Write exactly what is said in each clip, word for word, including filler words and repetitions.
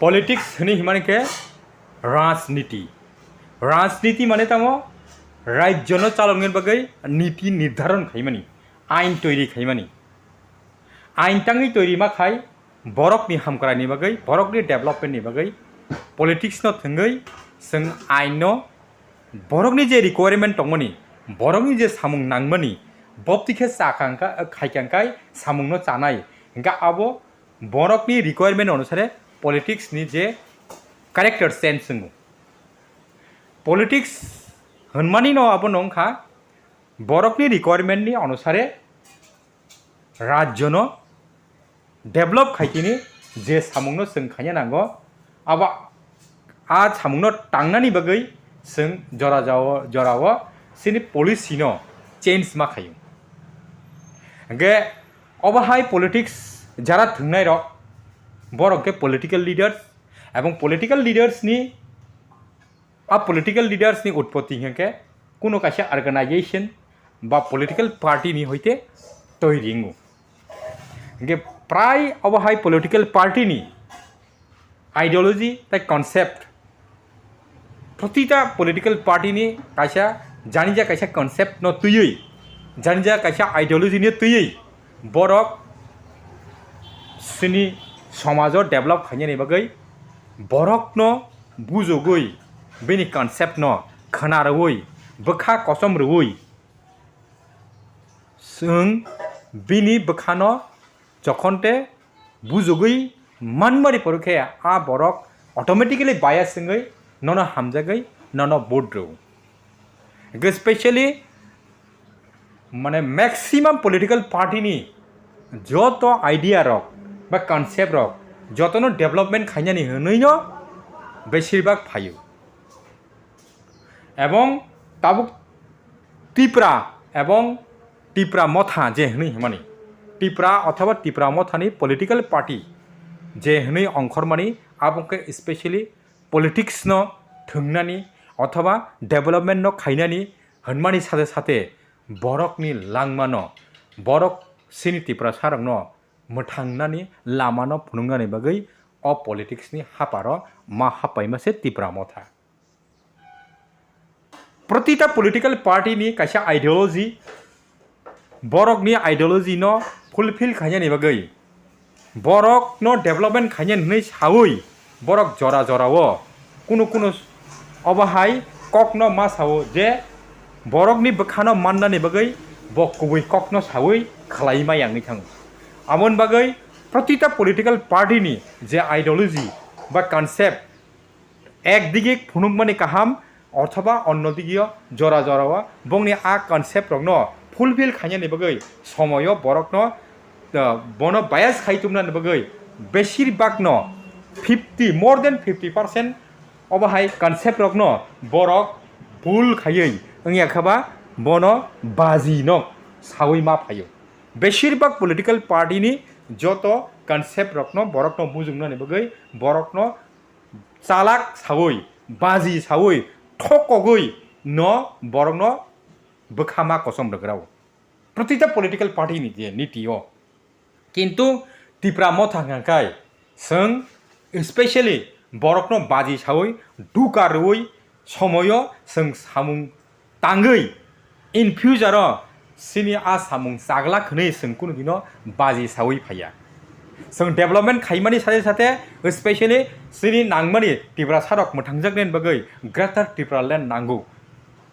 Politics hwnwi himani khe rajniti. Rajniti mane tamo rajyono chaloknani bagwi niti nirdharon khaimani, ain toiri khaimani. Ain tangwi toiri ma khai borokni hamkraini bagwi, borokni developmentni bagwi politicsno thwngwi chwng ainno borokni je requirement tongmani, borokni je samung nangmani, bopti khe cha kangka, khaikangkai samungno chanai. Hingkhe abo borokni requirement onusare politicsni je character change wngo. Politics hwnmani no abono wngkha borokni requirement ni onusare rajyono develop khaikini je samungno chwng khaina nango, abo a samungno tangnani bagwi chwng jora jao-, jorao chini policy no change ma khaio. Hingkhe obo hai politics jara thwngnairok, borok khe political leaders, ebong political leaders ni, a political leaders ni utpoti hingkhe kuno kaisa organization ba political party ni hoite toiri wngo. Hingkhe prai obo hai political party ni ideology tei concept, protita political party ni kaisa janija kaisa concept no twiwi, janija kaisa ideology no twiwi borok chini somajo develop khainani bagwi borokno bujogwi bini concept no khna rwui bwkha kosom rwui chwng bini bwkhano jokhon te bujogwi manmani porokhe a borok automatically bias wngwi nono hamjagwi nono vote rw. Hingkhe specially mane maximum political party ni joto idea rok ba concept rok jotono development khainani hwnwi no beshirbak phaio. Ebong tabuk Tipra ebong Tipra Motha je hwnwi hwnmani, Tipra othoba Tipra Mothani political party je hwnwi ongkhormani, abo khe specially politics no thwngnani othoba development no khainani hwnmani sate sate borokni langmano, borok chini Tiprasarokno mwthangnani lamano phunuknani bagwi o politics ni haparo ma hapaima se Tipra Motha. Protita political party ni kaisa ideology, borokni ideology no fulfill khainani bagwi, borokno development khainani hwnwi sawi borok jora jorao kunu kunu obo hai kokno ma sao je borokni bwkhano mannani bagwi bo kubui kokno sawi khlai ma yangwi thango. Aboni bagwi protita political party ni je ideology ba concept, ekdigi phunukmani kaham, othoba onno digio jora jorao bongni a concept rokno fulfill khainani bagwi somoyo borokno, uh, bono bias khai tumnani bagwi beshirbakno fifty, more than fifty percent obo hai concept rokno borok bul khaiwi wngya khaba bono baji no sawi ma phaio. Beshirbak political party ni joto concept rokno borokno bujuknani bagwi borokno chalak sawi, baji sawi, thokogwi no borokno bwkha ma kosom rwgrao. Protita political party ni je niti o. Kintu Tipra Motha hwnka khe chwng specially borokno baji sawi, duka rwui somoyo chwng samung tangwi in future o chini a samung chaglak hwnwi chwng kunu dino baji sawi phaiya. Chwng development khaimani sate sate specially chini nangmani Tiprasarok mwthangjaknani bagwi Greater Tipraland nango.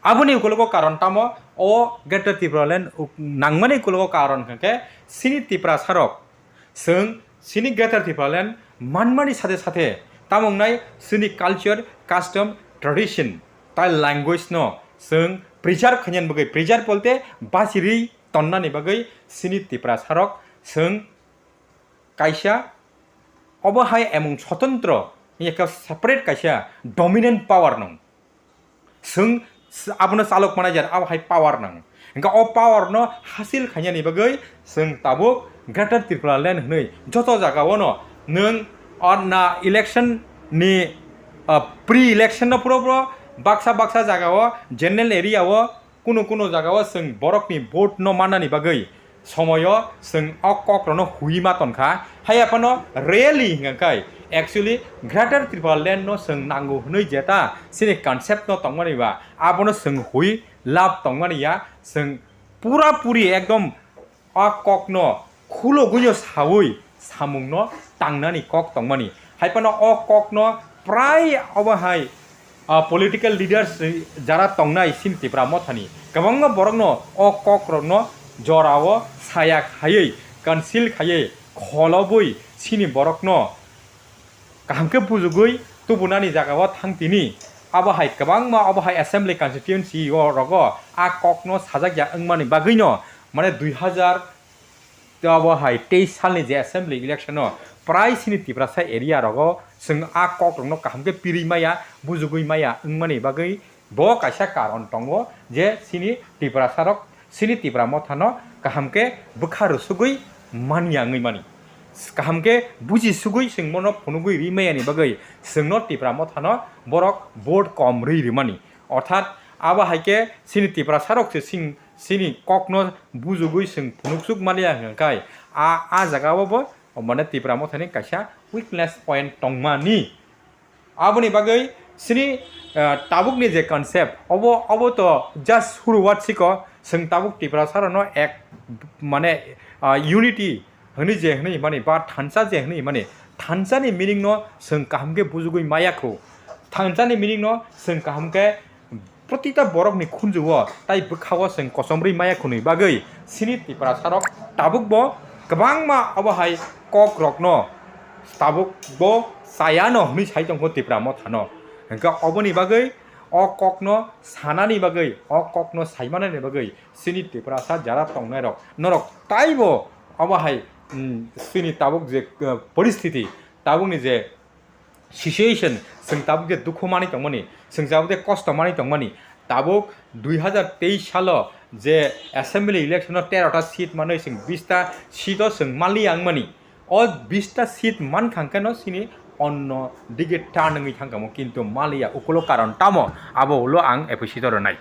Aboni ukulogo karon tamo? O Greater Tipraland uk-, nangmani ukulogo karon hwnkhe chini Tiprasarok chwng chini Greater Tipraland manmani sate sate tamo wngnai chini culture, custom, tradition, tai language no chwng preserve khainani bagwi, preserve bolte bachirwi tonnani bagwi chini Tiprasarok chwng kaisa obo hai emung swtantro, ekta separate kaisa dominant power nung. Chwng s-, abono chalok manager, abo hai power nang. Hingkhe o power no hasil khainani bagwi chwng tabuk Greater Tipraland hwnwi joto jaga o no nwng or na election ni, ah, pre-election no phuro phuro baksa baksa jaga o general area o kuno kuno jaga o chwng borok ni vote no mannani bagwi somoyo chwng o kokrokno hui ma tongkha. Haiya phano really hwnkha khe actually Greater Tipraland no chwng nango hwnwi jeta chini concept no tongmani ba abono chwng hui lab tongmani ya, chwng pura puri ekdom o kokno khulogwino sawi samungno tangnani kok tongmani. Haiphano o kokno prai obo hai, ah, political leaders jara tongnai chini Tipra Mothani kwbangma borokno o kokrokno jorao saya khaiwi, conceal khaiwi, kholobwi chini borokno kaham khe bujugwi tubunani jagao thang tini. Abo hai kwbangma obo hai assembly constituency o rogo a kokno sajak ya wngmani bagwino, mane dui hazar abo hai teis salni je assembly election o prai chini Tiprasa area rogo chwng a kokrokno kaham khe pirwi maya, bujugwi maya wngmani bagwi bo kaisa karon tongo je chini Tiprasa rok chini Tipra Mothano kaham khe bwkha rwsugwi manya wngwi mani. Kaham khe buji sugwi chwng bono phunugwi ri maya ni bagwi chwngno Tipra Mothano borok vote kom rwi rwmani. Orthat abo hai khe chini Tiprasa rok se chini kokno bujugwi chwng phunuksuk maliya hwnkha khe a, a jaga o bo mane Tipra Mothani kaisa weakness point tongmani. Aboni bagwi chini, ah, tabukni je concept, obo, obo to just huruwat siko, chwng tabuk Tiprasa rokno ek, mane, ah, unity hwnwi je hwnwi mani ba thansa je hwnwi mani, thansani meaning no chwng kaham khe bujugwi maya kho. Thansani meaning no chwng kaham khe protita borokni khunju o tai bwkha o chwng kochomrwi maya khwnwi bagwi chini Tiprasa rok tabuk bo kwbangma obo hai kok rokno tabuk bo chaya no hwnwi sai tongkho Tipra Mothano. Hwnkhe oboni bagwi o kokno sanani bagwi, o kokno saimanani bagwi chini Tiprasa jara tongnai rok norok taibo obo hai, mm, chini tabuk je, uh, poristiti, tabukni je situation, chwng tabuk je dukhu manwi tongmani, chwng tabuk je kosto manwi tongmani, tabuk dui hazar teis salo je assembly election o tero ta seat manwi chwng bis ta seat o chwng maliya wngmani. O bis ta seat mankha hwnkhe no chini onno dige turn wngwi thangkha mo, kintu maliya, ukulo karon tamo abo ulo ang episode o rwnai.